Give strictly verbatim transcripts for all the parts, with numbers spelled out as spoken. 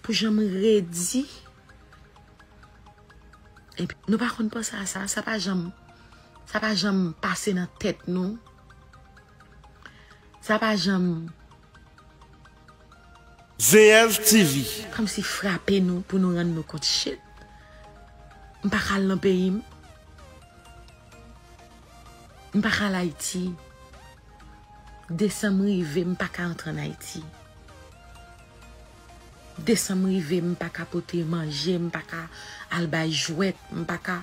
pou jan m redi. Epi, nou pa konn panse a sa, sa pa janm, sa pa janm pase nan tèt nou. Sa pa janm Z F T V. Kòmsi frape nou pou nou rann nou kont, shit. M pa ka al nan peyi m. M pa ka al Ayiti. Desanm rive, m pa ka antre ann Ayiti. Desanm rive, m pa ka pote manje, m pa ka al bay jwèt, m pa ka.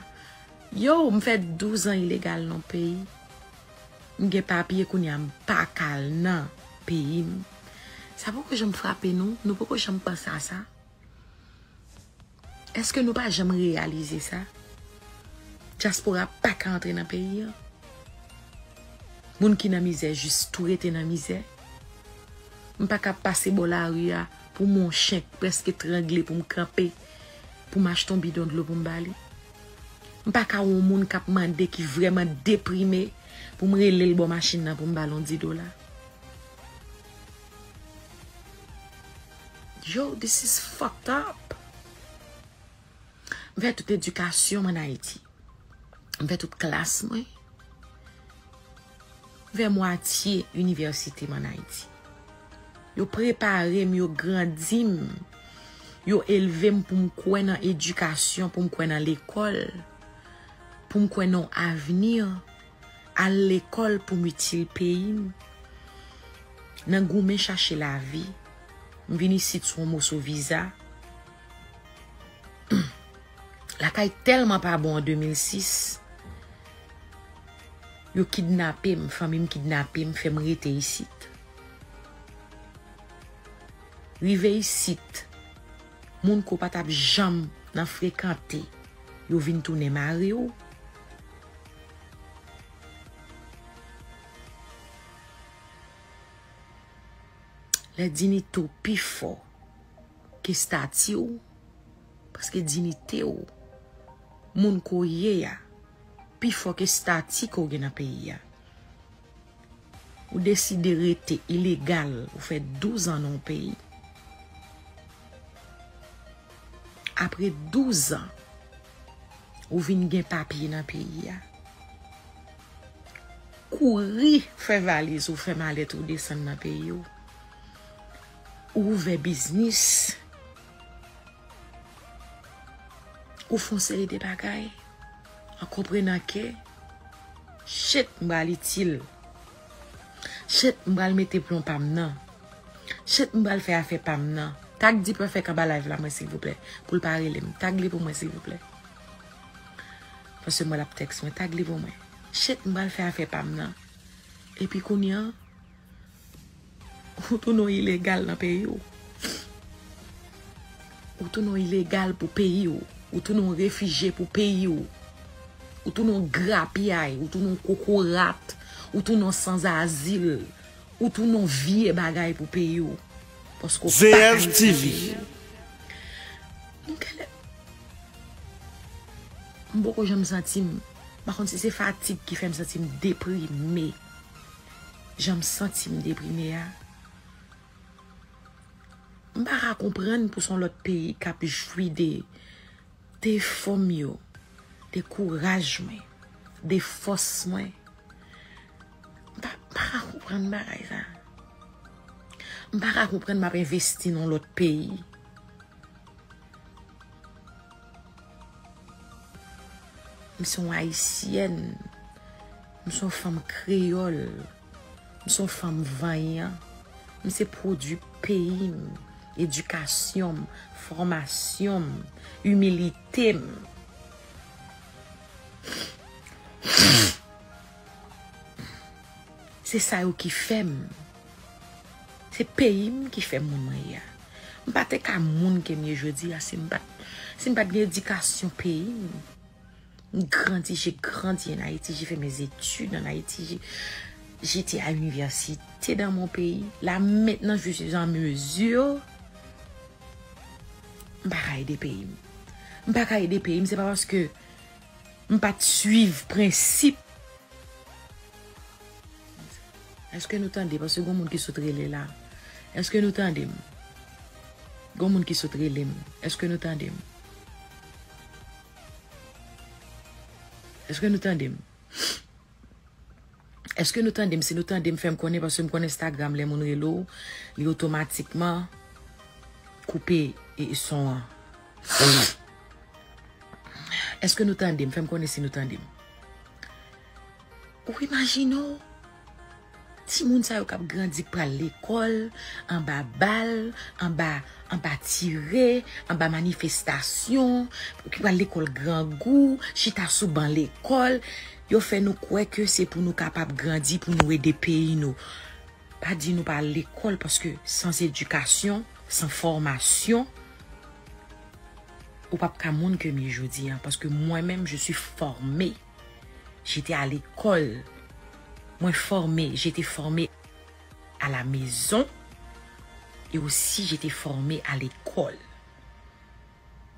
Yo, m fè douz an ilegal nan peyi. M gen papye kounye a, m pa ka al nan peyi m. Sa poko janm frape nou? Nou poko janm panse a sa? Èske nou pa janm reyalize sa? Dyaspora pa ka antre nan peyi an. Moun ki nan mizè jis tou rete nan mizè. M pa ka pase bò lari a pou m wè yon chen k prèske trangle pou m kanpe, pou m achte yon bidon dlo pou m ba li. M pa ka wè yon moun k ap mande ki vrèman deprime pou m rele l bò machin nan pou m ba l yon dis dola. Yo, this is fucked up. M fè tout edikasyon m ann Ayiti. M fè tout klas mwen. M fè mwatye inivèsite m ann Ayiti. Yo prepare m, yo grandi m, yo elve m pou m kwè nan edikasyon, pou m kwè nan lekòl, pou m kwè nan yon avni. Al lekòl pou m itil peyi m. Nan goumen chache lavi, m vin isit sou yon moso viza. Lakay tèlman pa bon an de mil sis, yo kidnape m, fanmi m kidnape m, fè m rete isit. Rive isit, moun ke w pa t ap janm nan frekante, yo vin tounen mari w. Lè diyite w pi fò ke estati w, paske diyite w, moun ke w ye a, pi fò ke estati ke w gen nan peyi a. Ou deside rete ilegal, ou fè douz an nan yon peyi. Apre douz an, ou vin gen papye nan peyi a. Kouri fè valiz ou, fè malèt ou desann nan peyi w. Ou ouvè biznis. Ou fè yon seri de bagay an konprenan ke, shit, m pral itil. Shit, m pral mete plon pa m nan. Shit, m pral fè afè pa m nan. Tag di Perfect anba live la mwen silvouplè, pou l pa rele m. Tag li pou mwen silvouplè. Paske m wè l ap tèks mwen. Tag li pou mwen. Shit, m pral fè afè pa m nan. Epi kounye a, ou tounen yon ilegal nan peyi w. Ou tounen yon ilegal pou peyi w. Ou tounen yon refijye pou peyi w. Ou tounen yon grapyay. Ou tounen yon kokorat. Ou tounen yon sanzazil. Ou tounen yon vye bagay pou peyi w. Paske w pa ka itil peyi w. Mwen genlè, m poko janm santi m, m pa konn si se fatig ki fè m santi m deprime. Jan m santi m deprime a. M pa ka konprann pou se yon lòt peyi k ap jwi de, de efò m yo, de kouraj mwen, de fòs mwen. M pa, m pa ka konprann bagay sa. M pa ka konprann m ap envesti nan yon lòt peyi. M se yon ayisyèn. M se yon fanm kreyòl. M se yon fanm vanyan. M se pwodui peyi m, edikasyon m, fòmasyon m, imilite m. Se sa yo ki fè m. Se peyi m ki fè m moun mwen ye a. M pa te ka moun ke m ye jodi a si m pa t, si m pa t gen edikasyon peyi m. M grandi, j'ai grandi en Haïti, j'ai fait mes études en Haïti, j'ai, j'étais à l'université dans mon pays. Là, maintenant, je suis en mesure. M pa ka ede peyi m. M pa ka ede peyi m, se pa paske m pa t swiv prensip. Èske nou tande? Paske gon moun ki sot rele la. Èske nou tande m? Gon moun ki sot rele m. Èske nou tande m? Èske nou tande m? Èske nou tande m? Si nou tande m, fè m konnen, paske m konn Instagram, lè moun rele w, li otomatikman koupe e, e son an. Èske nou tande m? Fè m konnen si nou tande m. Ou imajine w, timoun sa yo k ap grandi, k pral lekòl, anba bal, anba, anba tire, anba manifestasyon, ki pral lekòl grangou, chita sou ban lekòl. Yo fè nou kwè ke se pou nou kapab grandi, pou nou ede peyi nou. Pa di nou pa al lekòl, paske san edikasyon, san fòmasyon, ou p ap ka moun ke m ye jodi a, paske mwen menm, je suis formée. J'étais à l'école. Mwen fòme, j'étais formée à la maison et aussi j'étais formée à l'école.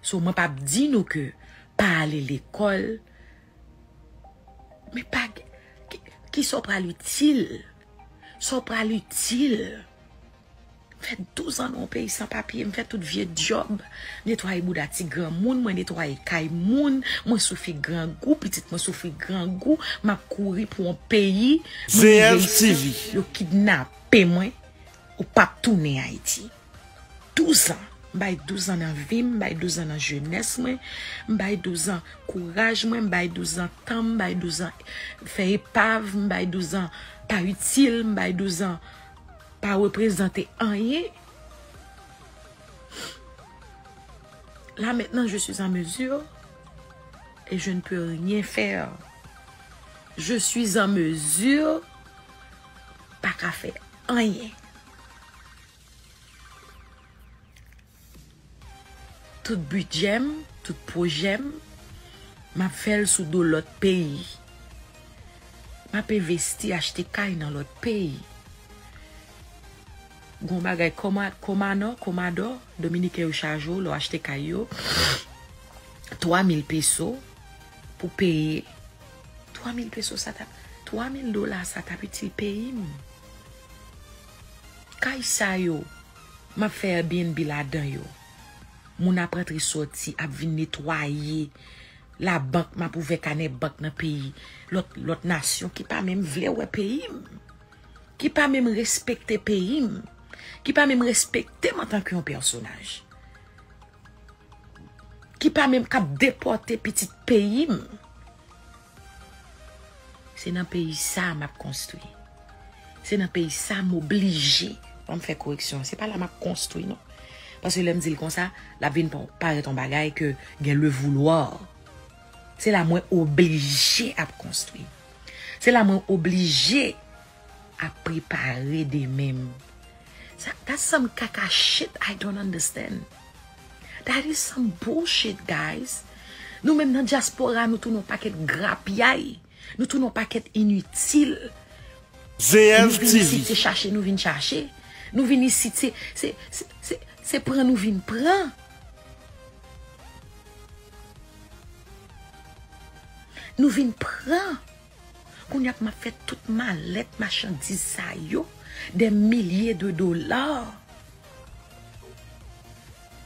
So, mwen p ap di nou ke pa ale lekòl, men pa, ki, ki sa w pral itil? Sa w pral itil? M fè douz an nan yon peyi san papye, m fè tout vye djòb. Netwaye bouda ti granmoun, mwen netwaye kay moun, mwen soufri grangou, pitit mwen soufri grangou, m ap kouri pou yon peyi, mwen rive isi, yo kidnape mwen, ou p ap tounen Ayiti. Douz an. M bay douz an nan vi m, m bay douz an nan jenès mwen, m bay douz an kouraj mwen, m bay douz an tan m, m bay douz an fè epav, m bay douz an pa itil, m bay douz an pa reprezante anyen. Là maintenant, je suis en mesure et je ne peux rien faire. Je suis en mesure, pa ka fè anyen. Tout bidjè m, tout pwojè m, m ap fè l sou do lòt peyi. M ap envesti, achte kay nan lòt peyi. Gon bagay koma-, komanò, komadò, dominiken yo chaje w lè w achte kay yo. Twa mil peso pou peye. Twa mil peso sa t ap, twa mil dola sa t ap itil peyi m. Kay sa yo, m ap fè Airbnb ladan yo. Moun ap rantre sòti, ap vin netwaye. Labank, m ap ouvè kanè bank nan peyi lòt, lòt nasyon ki pa menm vle wè peyi m, ki pa menm respekte peyi m, ki pa menm respekte m antanke yon pèsonaj, ki pa menm k ap depòte pitit peyi m. Se nan peyi sa m ap konstwi. Se nan peyi sa m oblije. Ban m fè koreksyon. Se pa la m ap konstwi, non. Paske lè m di l konsa, l ap vin pa-, parèt yon bagay ke gen le vouloir. Se la mwen oblije ap konstwi. Se la mwen oblije ap prepare demen m. Sa, that's some kaka shit I don't understand. That is some bullshit, guys. Nou menm nan dyaspora, nou tounen yon pakèt grapyay. Nou tounen yon pakèt initil. Nou vin isit, se chache nou vin chache. Nou vin isit, se, se, se, se, se pran nou vin pran. Nou vin pran. Kounye a m ap fè tout malèt machandiz sa yo, des milliers de dollars,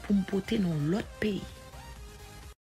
pou m pote nan lòt peyi.